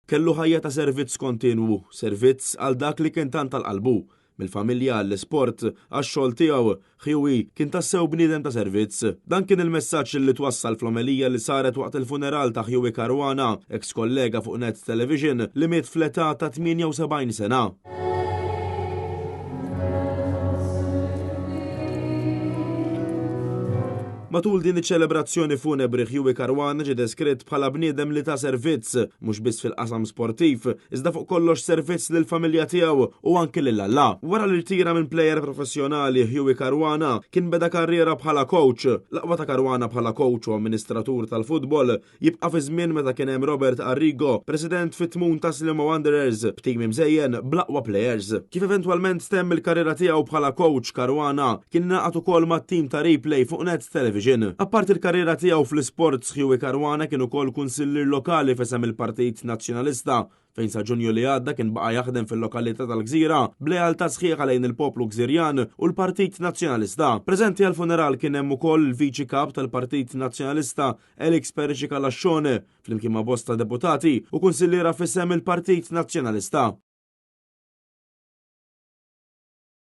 Kellu ħajja ta' servizz kontinwu, servizz għal dak li kien tant għal qalbu. Mill-familja għall-isport, għax-xogħol tiegħu, Hughie kien tassew bniedem ta' servizz. Dan kien il-messaġġ li twassal fl-omelija li saret waqt il-funeral ta' Hughie Caruana, eks kollega fuq Net Television li miet fl-età ta' 78 sena. Matul din iċ-ċelebrazzjoni funebri Hughie Caruana ġie deskritt bħala bniedem li ta servizz, mhux biss fil-qasam sportiv, iżda fuq kollox servizz lill-familja tiegħu u anki lil Alla. Wara li rtira minn plejer professjonali Hughie Caruana kien beda karriera bħala coach. L-aqwa ta' Caruana bħala coach u amministratur tal-futbol Jibqa' fi żmien meta kien hemm Robert Arrigo, president fit-tmun ta' Sliema Wanderers, b'tim imżejjen bl-aqwa plejers. Kif eventwalment temm il-karriera tiegħu bħala coach, Caruana kien ingħaqad ukoll mat-tim ta' Replay fuq Net Television. Apparti l-karriera tiegħu fl-isports, Hughie Caruana kien ukoll kunsillier lokali f'isem il-Partit Nazzjonalista fejn sa Ġunju li għadda kien baqa' jaħdem fil-lokalità tal-Gżira b'lealtà sħiħa lejn il-poplu Gżirjan u l-Partit Nazzjonalista. Preżenti għall-funeral kien hemm ukoll il-Viċi Kap tal-Partit Nazzjonalista Alex Perici Calascione, flimkien ma' bosta deputati u kunsilliera f'isem il-Partit Nazzjonalista.